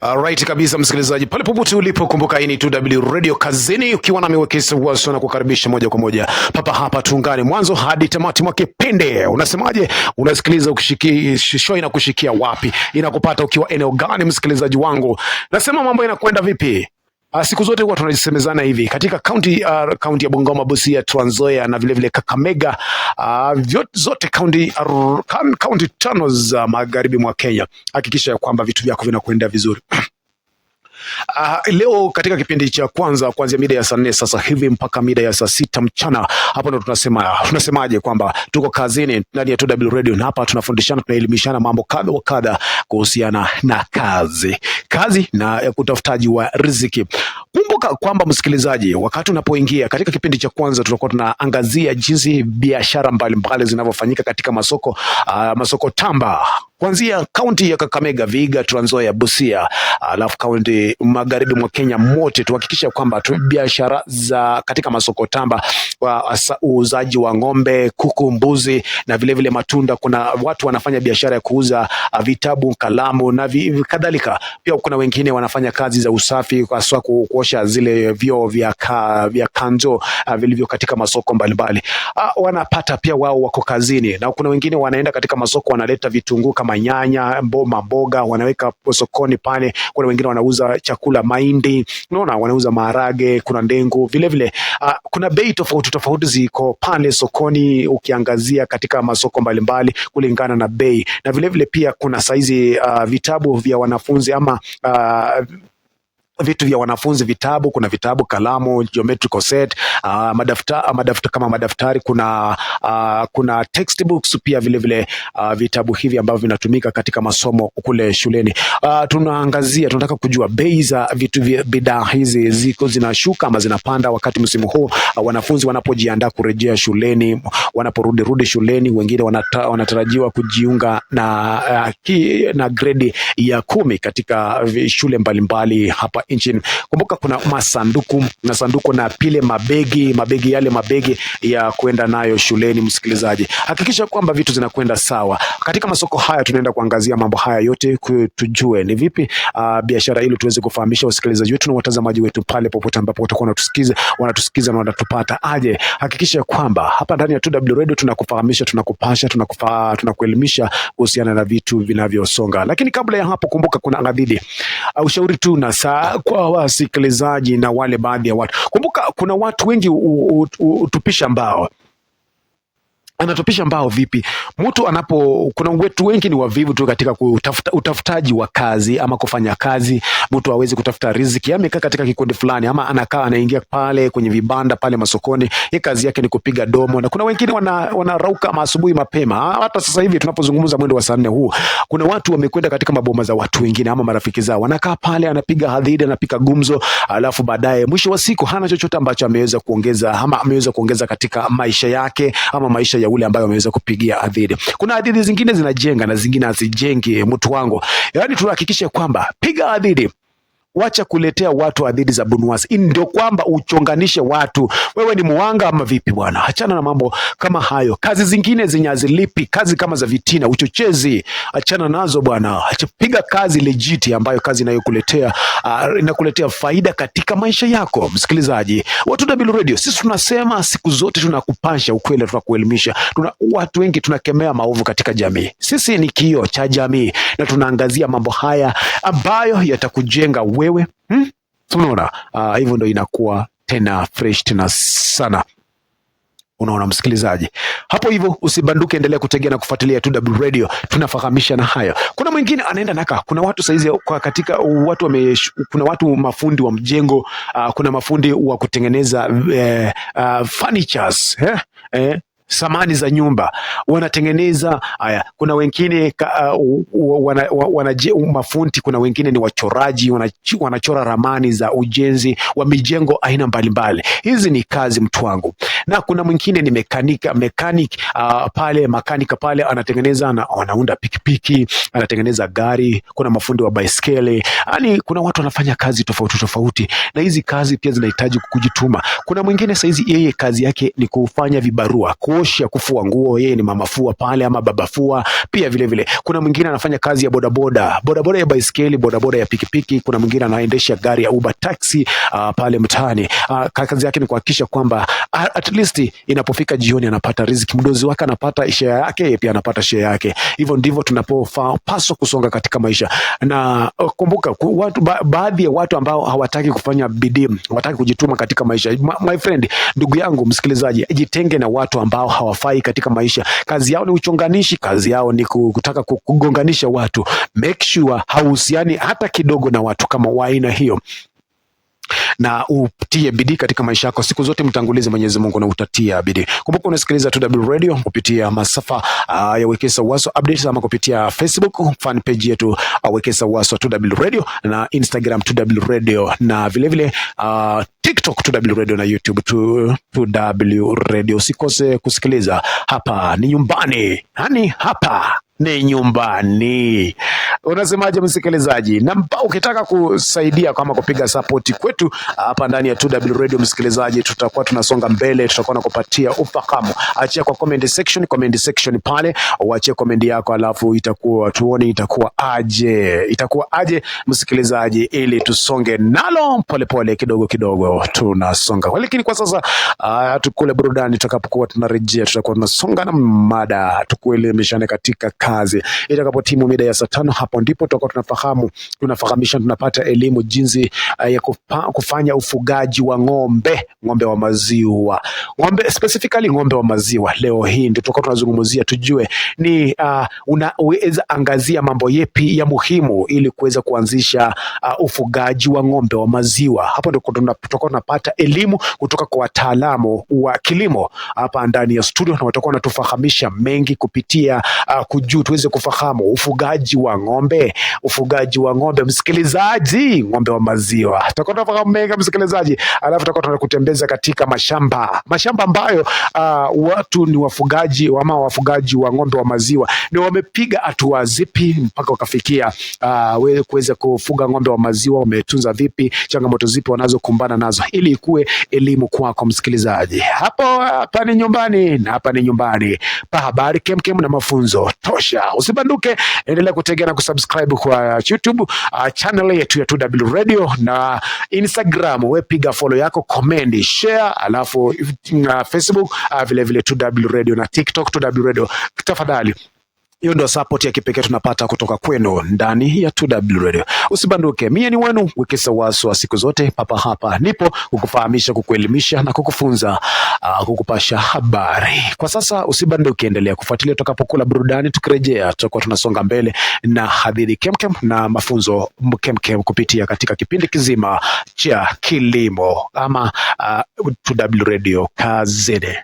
Alright kabisa msikilizaji, pale popote ulipo, kumbuka hii ni 2W Radio Kazini, ukiwa nami Wekesa Waso na kukaribisha moja kwa moja papa hapa, tuungane mwanzo hadi tamati mwa kipindi. Unasemaje? Unasikiliza ukishiki show inakushikia wapi? Inakupata ukiwa eneo gani, msikilizaji wangu? Nasema mambo inakwenda vipi? Siku zote huwa tunajisemezana hivi katika kaunti ya Bungoma, Busia, Trans Nzoia na vile vile Kakamega, zote kaunti tano za magharibi mwa Kenya. Hakikisha ya kwamba vitu vyako vinakwenda vizuri. Leo katika kipindi cha kwanza kuanzia mida ya saa 4 sasa hivi mpaka mida ya saa 6 mchana, hapo ndo tunasemaje kwamba tuko kazini ndani ya 2W Radio, na hapa tunafundishana, tunaelimishana mambo kadha wa kadha kuhusiana na kazi, kazi na utafutaji wa riziki. Kumbuka kwamba msikilizaji, wakati unapoingia katika kipindi cha kwanza, tutakuwa tunaangazia jinsi biashara mbalimbali zinavyofanyika katika masoko tamba kuanzia kaunti ya Kakamega, Vihiga, Trans Nzoia, Busia, alafu kaunti magharibi mwa Kenya mote, tuhakikisha kwamba tu biashara za katika masoko tamba, uuzaji wa ng'ombe, kuku, mbuzi na vile vile matunda. Kuna watu wanafanya biashara ya kuuza vitabu, kalamu na kadhalika. Pia kuna wengine wanafanya kazi za usafi, haswa kuosha zile vyoo vya kanjo vilivyo katika masoko mbalimbali. Wanapata pia wao wako kazini, na kuna wengine wanaenda katika masoko wanaleta vitunguu kama nyanya, mboga wanaweka sokoni pale. Kuna wengine wanauza chakula, mahindi, unaona, wanauza maharage, kuna ndengu vile vile. Kuna bei tofauti tofauti ziko pale sokoni, ukiangazia katika masoko mbalimbali kulingana na bei, na vile vile pia kuna saizi vitabu vya wanafunzi ama vitu vya wanafunzi, vitabu, kuna vitabu, kalamu, geometrical set, madafta kama madaftari, kuna textbooks pia vile vile, vitabu hivi ambavyo vinatumika katika masomo kule shuleni. Tunaangazia, tunataka kujua bei za vitu vya bidhaa hizi ziko zinashuka ama zinapanda wakati msimu huu wanafunzi wanapojiandaa kurejea shuleni, wanaporudi rudi shuleni, wengine wanatarajiwa kujiunga na gredi ya 10 katika shule mbalimbali hapa nchini. Kumbuka kuna masanduku na sanduku na pile mabegi, mabegi yale mabegi ya kwenda nayo shuleni. Msikilizaji, hakikisha kwamba vitu zinakwenda sawa katika masoko haya. Tunaenda kuangazia mambo haya yote tujue ni vipi biashara ili tuweze kufahamisha wasikilizaji wetu na watazamaji wetu pale popote ambapo watakuwa wanatusikiza na wanatupata aje. Hakikisha kwamba hapa ndani ya 2W Radio tunakufahamisha, tunakupasha, tunakuelimisha kuhusiana na vitu vinavyosonga. Lakini kabla ya hapo, kumbuka kuna ngadhidi ushauri tu na saa kwa wasikilizaji na wale baadhi ya watu. Kumbuka kuna watu wengi hutupisha mbao. Anatupisha mbao vipi? Mtu anapo, kuna wetu wengi ni wavivu tu katika kutafuta, utafutaji wa kazi ama kufanya kazi. Mtu hawezi kutafuta riziki, amekaa katika kikundi fulani ama anakaa anaingia pale kwenye vibanda pale masokoni, ye kazi yake ni kupiga domo, na kuna wengine wanarauka asubuhi mapema. Hata sasa hivi tunapozungumza mwendo wa saa 4 huu, kuna watu wamekwenda katika maboma za watu wengine ama marafiki zao, wanakaa pale, anapiga hadhiri, anapiga gumzo, alafu baadaye mwisho wa siku hana chochote ambacho ameweza kuongeza ama ameweza kuongeza katika maisha yake ama maisha ya ule ambayo ameweza kupigia hadhiri. Kuna hadhiri zingine zinajenga na zingine hazijengi, mtu wangu. Yaani tuhakikishe kwamba piga hadhiri, wacha kuletea watu hadhiri za bunuasi, ndio kwamba uchonganishe watu. Wewe ni muwanga ama vipi bwana? Achana na mambo kama hayo. Kazi zingine zenye hazilipi, kazi kama za vitina, uchochezi, achana nazo bwana. Acha, piga kazi legit, ambayo kazi inayokuletea inakuletea faida katika maisha yako. Msikilizaji wa 2W Radio, sisi tunasema siku zote tunakupasha ukweli, tunakuelimisha. Tuna watu wengi tunakemea maovu katika jamii. Sisi ni kioo cha jamii na tunaangazia mambo haya ambayo yatakujenga wewe, Unaona, hivyo ndo inakuwa tena fresh tena sana. Unaona msikilizaji, hapo hivyo usibanduke, endelea kutegea na kufuatilia 2W Radio, tunafahamisha na hayo. Kuna mwingine anaenda naka, kuna watu saizi kwa katika watu wame, kuna watu mafundi wa mjengo, kuna mafundi wa kutengeneza furnitures, samani za nyumba wanatengeneza haya. Kuna wengine mafundi, kuna wengine ni wachoraji, wanachora ramani za ujenzi wa mijengo aina mbalimbali. Hizi ni kazi, mtu wangu. Na kuna mwingine ni mechanic pale makanika pale anatengeneza anaunda pikipiki, anatengeneza gari. Kuna mafundi wa baiskeli, yani kuna watu wanafanya kazi tofauti tofauti, na hizi kazi pia zinahitaji kujituma. Kuna mwingine saizi yeye kazi yake ni kufanya vibarua, kuosha kuosha, kufua nguo, yeye ni mama fua pale ama baba fua. Pia vile vile kuna mwingine anafanya kazi ya bodaboda, bodaboda ya baiskeli, bodaboda ya pikipiki. Kuna mwingine anaendesha gari ya Uber taxi pale mtaani. Kazi yake ni kuhakikisha kwamba at least inapofika jioni anapata riziki, mdozi wake anapata share yake, yeye pia anapata share yake. Hivyo ndivyo tunapopaswa kusonga katika maisha. Na kumbuka watu, baadhi ya watu ambao hawataki kufanya bidii, hawataki kujituma katika maisha. My friend, ndugu yangu msikilizaji, jitenge na watu ambao hawafai katika maisha. Kazi yao ni uchonganishi, kazi yao ni kutaka kugonganisha watu. Make sure hauhusiani hata kidogo na watu kama wa aina hiyo na utie bidii katika maisha yako siku zote, mtangulize Mwenyezi Mungu na utatia bidii. Kumbuka unasikiliza 2W Radio kupitia masafa ya Wekesa Waso Updates ama kupitia Facebook fan page yetu Wekesa Waso 2W Radio na Instagram 2W Radio na vilevile TikTok 2W Radio na YouTube 2W Radio. Usikose kusikiliza. Hapa ni nyumbani, yani hapa ni nyumbani. Unasemaje msikilizaji? Na ukitaka kusaidia kama kupiga support kwetu hapa ndani ya 2W Radio, msikilizaji, tutakuwa tunasonga mbele, tutakuwa nakupatia ufahamu. Achia kwa comment section, comment section pale, uachie comment yako, alafu itakuwa tuone itakuwa aje msikilizaji, ili tusonge nalo polepole kidogo kidogo, tunasonga. Lakini kwa sasa tukule burudani, tutakapokuwa tunarejea tutakuwa tunasonga na mada, tukuelimishane katika kazi. Itakapotimu mida ya saa 5, hapo ndipo tutakuwa tunafahamu, tunafahamisha, tunapata elimu jinsi ya kufanya ufugaji wa ng'ombe, ng'ombe wa maziwa, ng'ombe specifically ng'ombe wa maziwa. Leo hii ndio tutakuwa tunazungumzia, tujue ni unaweza angazia mambo yepi ya muhimu ili kuweza kuanzisha ufugaji wa ng'ombe wa maziwa. Hapo ndio tutakuwa tunapata elimu kutoka kwa wataalamu wa kilimo hapa ndani ya studio, na watakuwa wanatufahamisha mengi kupitia kujua tuweze kufahamu ufugaji wa ng'ombe, ufugaji wa ng'ombe, msikilizaji, ng'ombe wa maziwa. Tutakuwa tunafahamu mengi msikilizaji, alafu tutakuwa tunakutembeza katika mashamba, mashamba ambayo watu ni wafugaji ama wafugaji wa ng'ombe wa maziwa, ni wamepiga hatua zipi mpaka wakafikia wewe kuweza kufuga ng'ombe wa maziwa, wametunza vipi, changamoto zipi wanazokumbana nazo, ili ikuwe elimu kwako msikilizaji. Hapo hapa ni nyumbani na hapa ni nyumbani pa habari kemkem na mafunzo tosha. Usibanduke, endelea kutegea na kusubscribe kwa YouTube channel yetu ya 2W Radio na Instagram, we piga follow yako, comment, share, alafu Facebook vile vile 2W Radio na TikTok 2W Radio. Tafadhali, hiyo ndio support ya kipekee tunapata kutoka kwenu ndani ya 2W Radio. Usibanduke, mie ni wenu Wekesa Waso wa siku zote, papa hapa nipo kukufahamisha, kukuelimisha na kukufunza, kukupasha habari. Kwa sasa usibanduke, endelea kufuatilia tutakapokula burudani. Tukirejea tutakuwa tunasonga mbele na hadithi kemkem na mafunzo kemkem kupitia katika kipindi kizima cha kilimo ama 2W Radio kazini.